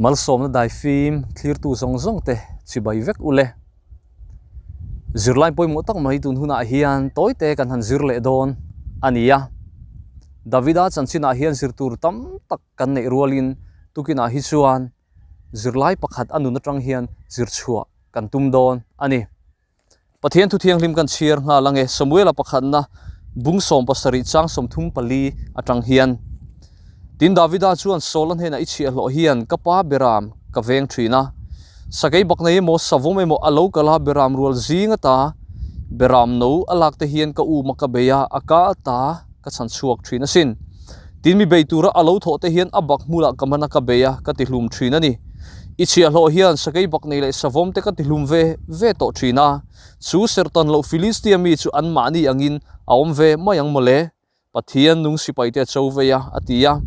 Malsawmna daifim thlirtu zawng zawng te chibai vek u le. Zirlai pawimawh tak mai tun hunah hian tawite kan han zir leh dawn a ni a. Davida chanchinah hian zir tur tam tak kan neih rualin tukinah hi chuan zirlai pakhat a nun atang hian zir chhuah kan tum dawn a ni. Pathian thu thianghlim kan chhiar nghal ange Samuela pakhatna bung 17 chang 34 atang hian. Tin Davida chuan Saula hnenah i chhiahhlawh hian ka pa beram ka veng thin a. Sakei bak nei emaw savawm emaw a lo kal a beram rual zing ata beram no a lak te hian ka um a ka bei a, a ka ata ka chhan chhuak thin asin. Tin mi bei tura a lo thawh te hian a bak hmulah ka man a ka bei a ka ti hlum thin a ni. I chhiahhlawh hian sakei bak nei leh savawm te ka ti hlum ve ve tawh thin a, chu serhtan loh Filistia mi chu anmahni angin a awm ve mai ang mawle, Pathian nung sipai te a cho vei a, a ti a.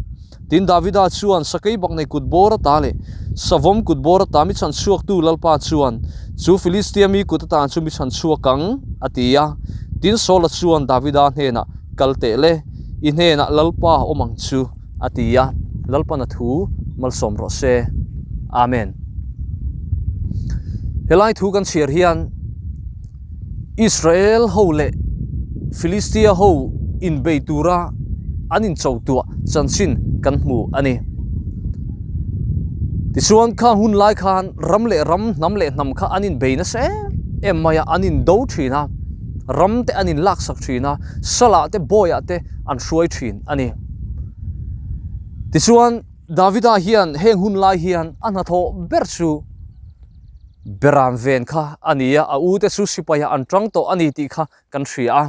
Tin Davida chuan sakei bak nei kut bawr ata leh savawm kut bawr ata mi chhan chhuaktu Lalpa chuan chu Filistia mi kut atan chu mi chhan chhuak ang, a ti a. Tin Saula chuan Davida hnenah, Kal teh le, i hnenah Lalpa awm ang chu, a ti a, Lalpana thu malsawm rawh se. Amen. Helai thu kan chhiar hian Israel ho leh Philistia ho inbei tura an incho tuah chanchin kan hmu a ni. Tichuan khang hun lai khan ram leh ram, hnam leh hnam kha an inbei nasa em em mai a, an indo thin a, ram te an inlaksak thin a, salah te bawiah te an hruai thin a ni. Tichuan, Davida hian heng hun lai hian a hnathawh ber chu Beram ven kha a ni a, a ute chu sipaiah an tang tawh a ni tih kha kan hria a.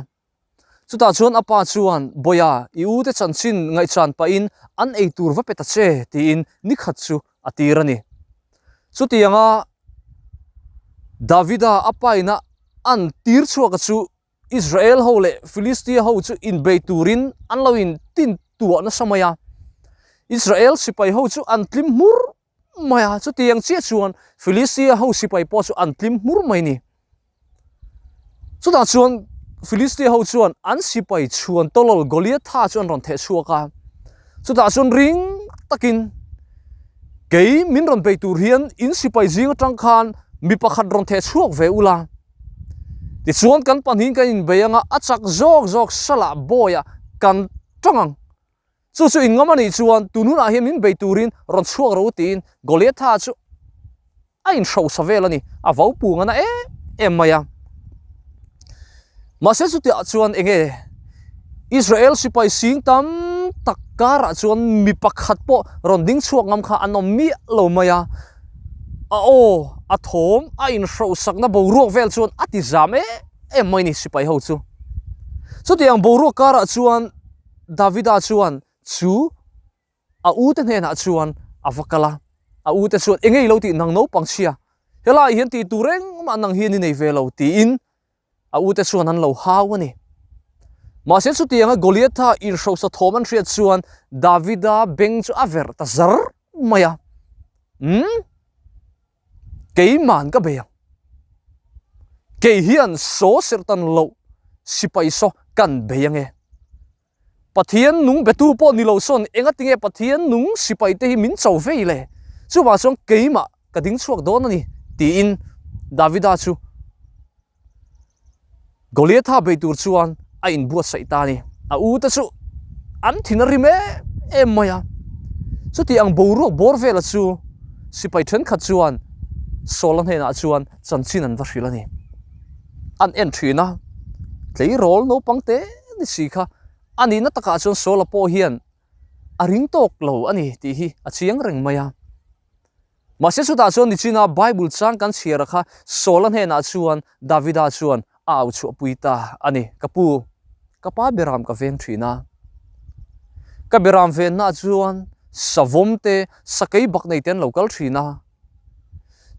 Chutah chuan a pa chuan, Bawia, i ute chanchin ngaihchan pahin an ei tur va pe ta che, tiin ni khat chu a tir a ni. Chutianga Davida a paina an tir chhuaka chu Israel ho leh Philistia ho chu inbei turin an lo in tin tuah nasa mai a. Israel sipai ho chu an tlim hmur mai a, chutiang chiah chuan Philistia ho sipai pawh chu an tlim hmur mai ni. Chutah chuan Philistia ho chuan an sipai chhuan tawlawl Goliatha chu an rawn theh chhuak a. Chutah chuan ring takin kei min rawn bei tur hian in sipai zing atang khan mi pakhat rawn theh chhuak ve ula. Tichuan kan pahnihin kan inbei anga a chak zawk zawk salah bawiah kan tang ang. Chu chu inngam a nih chuan tun hunah hian min bei turin rawn chhuak ro tiin Goliatha chu a inhrosa vel a ni, a vo pung a na em em mai a. Mahse chutiah chuan enge Israel sipai sing tam tak karah chuan mi pakhat pawh rawn ding chhuak ngam kha an awm miah lo mai a. A aw, a thawm, a inhrohsakna boruak vel chuan a ti zam em em mai ni sipai ho chu. Chutiang boruak karah chuan Davida chuan chu a ute hnenah chuan a va kal a, a ute chuan enge i lo tih nang naupang chhia, helaiah hian tih tur engmah nang hian i nei ve lo tiin a ute chuan an lo hau a ni. Mahse chutianga Goliatha inhrosa thawm an hriat chuan Davida beng chu a verh ta zar mai a, Umm, keiman ka bei ang. Kei hian saw serhtan loh sipai saw kan bei ange. Pathian nung betu pawh ni lo sawn engatinge Pathian nung sipai te hi min cho vei le? Chuvang chuan keimah ka ding chhuak dawn a ni, tiin Davida chu Goliatha bei tur chuan a inbuatsaih ta a ni. A u te chu an thin a rim em em mai a. Chuti ang boruak bawr vela chu sipai thenkhat chuan Saula hnenah chuan chanchin an va hrilh a ni. An en thin a, tleirawl naupang te ni si kha a nihna takah chuan Saula pawh hian a ring tawk lo a ni tih hi a chiang reng mai a. Mahse chutah chuan nichina Bible chang kan chhiar a kha Saula hnenah chuan Davida chuan a au chhuahpui ta a ni. Ka pu, ka pa beram ka veng thin a. Ka beram vennaah chuan savawm te, sakei bak nei te an lo kal thin a.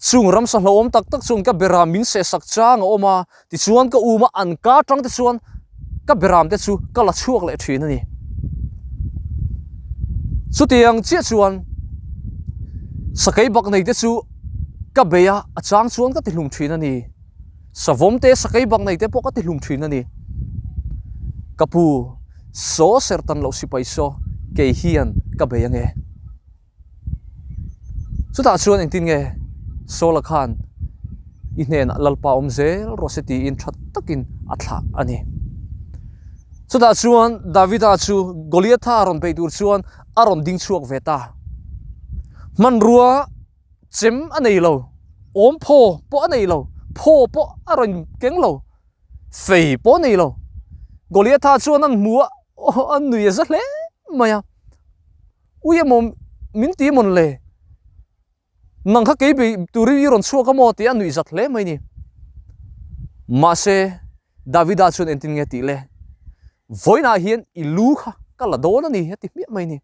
Chung ramsa hlauhawm tak tak chuan ka beram min sehsak chang a awm a, tichuan ka um a, an ka atang te chuan ka beram te chu ka la chhuak leh thin a ni. Chutiang chiah chuan sakei bak nei te chu ka bei a, a chang chuan ka ti hlum thin a ni. Savawm te, sakei bak nei te pawh ka ti hlum thin a ni. Ka pu, saw serhtan loh sipai saw kei hian ka bei ange. Chutah chuan engtin nge Saula khan i hnenah Lalpa awm zel rawh se tiin tha takin a thlah a ni. Chutah chuan Davida chu Goliatha rawn beih tur chuan a rawn ding chhuak ve ta. Hmanrua chem a nei lo, awm phaw pawh a nei lo, phaw pawh a rawn keng lo, fei pawh a nei lo. Goliatha chuan an hmu a, a nui a za hle mai a. Ui emaw min ti mawn le? Nang kha kei bei turin i rawn chhuak a maw tih a nuih zat hle mai ni. Mahse, Davida chuan engtin nge tih le? Vawiinah hian i lu kha ka la dawn a ni a ti hmiah mai ni.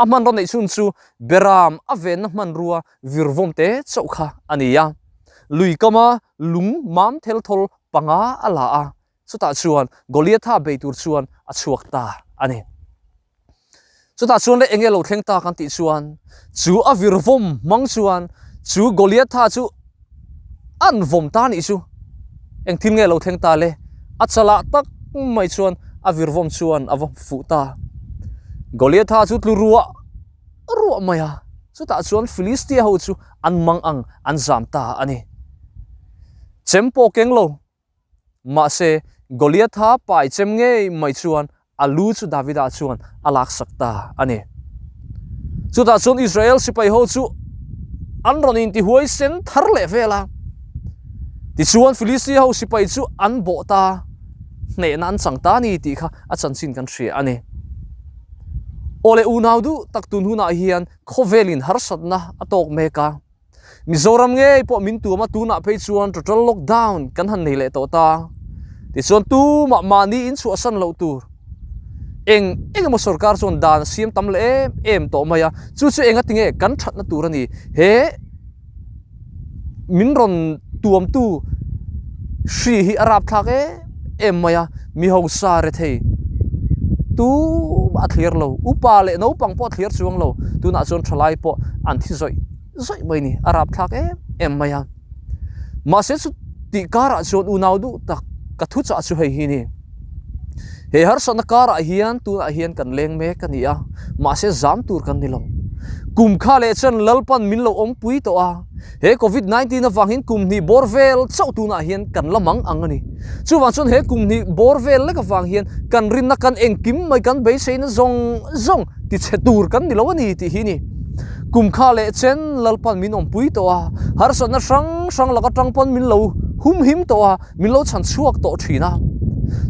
A hmanraw neih chhun chu Beram a venna hmanrua virvawm te chauh kha a ni a. Lui kama lung mam thelthawl panga a la a, Chutah chuan Goliatha bei tur chuan a chhuak ta a ni. Chutah chuan le enge lo thleng ta kan tih chuan chu a virvawm hmang chuan chu Goliatha chu an vawm ta nih chu. Engthil nge lo thleng ta le? A chalah tak mai chuan a virvawm chuan a va fuh ta. Goliatha chu tlu ruah ruah mai a, chutah chuan Philistia ho chu an mang ang an zam ta a ni. Chem pawh keng lo. Mahse, Goliatha pai chem ngei mai chuan a lu chu Davida chuan a laksak ta a ni. Chutah chuan Israel sipai ho chu an rawn intihuai sen thar leh vel a. Tichuan Philistia ho sipai chu an bawh ta, hnehna an chang ta a ni tih kha a chanchin kan hria a ni. Aw le unau duh tak tun hunah hian khawvelin harsatna a tawk mek a. Mizoram ngei pawh min tuam a, tunah phei chuan total lockdown kan han nei leh tawh ta. Tichuan tumah mahni in chhuahsan loh tur eng eng emaw sorkar chuan dan a siam tam leh em em tawh mai a, chu chu enga tinge kan thatna tur a ni. He min rawn tuamtu hri hi a rapthlak em em mai a, mi hausa rethei tumah a thlir lo, upa leh naupang pawh a thlir chuang lo, tunah chuan thalai pawh an thi zawih. zawih mai ni, a rapthlak em em mai a. Mahse chu tih karah chuan unau duh tak ka thu chah chu hei hi ni. He harsatna karah hian tunah hian kan leng mek a ni a, mahse zam tur kan ni lo. Kum kha leh chuan Lalpan min lo awmpui tawh a, he Covid 19 avang hian kum hnih bawr vel chauh tunah hian kan la mang ang a ni. Chuvang chuan he kum hnih bawr vel lek avang hian kan rinna kan engkim mai kan beiseina zawng zawng ti chhe tur kan ni lo a ni tih hi ni. Kum kha leh chen Lalpan min awmpui tawh a, harsatna hrang hrang lak atang pawn min lo humhim tawh a, min lo chhan chhuak tawh thin a.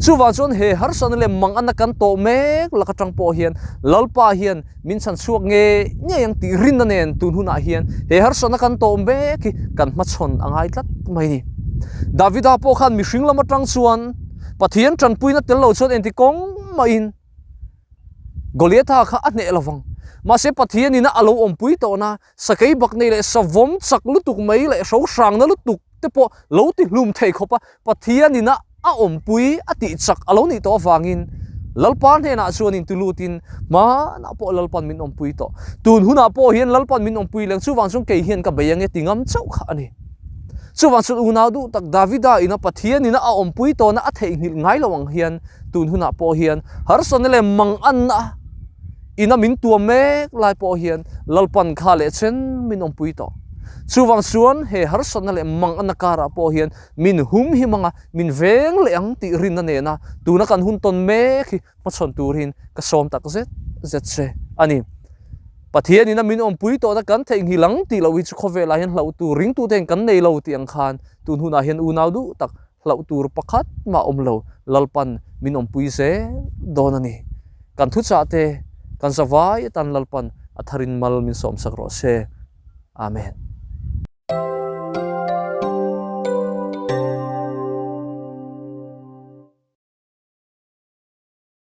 Chuvang chuan he harsatna leh manganna kan tawh mek lak atang pawh hian Lalpa hian min chhan chhuak ngei ngei ang tih rinna nen tun hunah hian he harsatna kan tawh mek hi kan hmachhawn a ngai tlat mai a ni. Davida pawh khan mihring lam atang chuan Pathian tanpuina tel lo chuan engti kawng mahin Goliatha kha a hneh lovang. Mahse Pathianin a lo awmpui tawhna sakei bak nei leh savawm chak lutuk mai leh hro hrangna lutuk te pawh lo ti hlum thei khawpa Pathianin a a awmpui a tih chak a lo nih tawh avangin Lalpa hnenah chuan inti lutin hmanah pawh Lalpan min awmpui tawh. Tun hunah pawh hian Lalpan min awmpui leng chuvang chuan kei hian ka bei ange ti ngam chauh kha a ni. Chuvang chuan unau duh tak Davida ina Pathianin a awmpui tawhna a theihnghilh ngai lo ang hian Tun hunah pawh hian harsatna leh manganna ina min tuam mek lai pawh hian Lalpan kha leh chen min awmpui tawh. Chuvang chuan he harsatna leh manganna karah pawh hian min hum hi manga min veng leh ang tih rinna nena tuna kan hun tawn mek hi hmachhawn turin ka sawm tak zet zet che a ni. Pathian ina min awmpui tawhna kan theihnghilh ang tih loh hi chu khawvelah hian hlauh tur ringtute hian kan nei lo tih ang khan tun hunah hian unau duh tak hlauh tur pakhat mah awm lo, Lalpan min awmpui zel dawn a ni. Kan thuchah te, kan zavai atan Lalpan a tharin mal min sawmsak rawh se. Amen.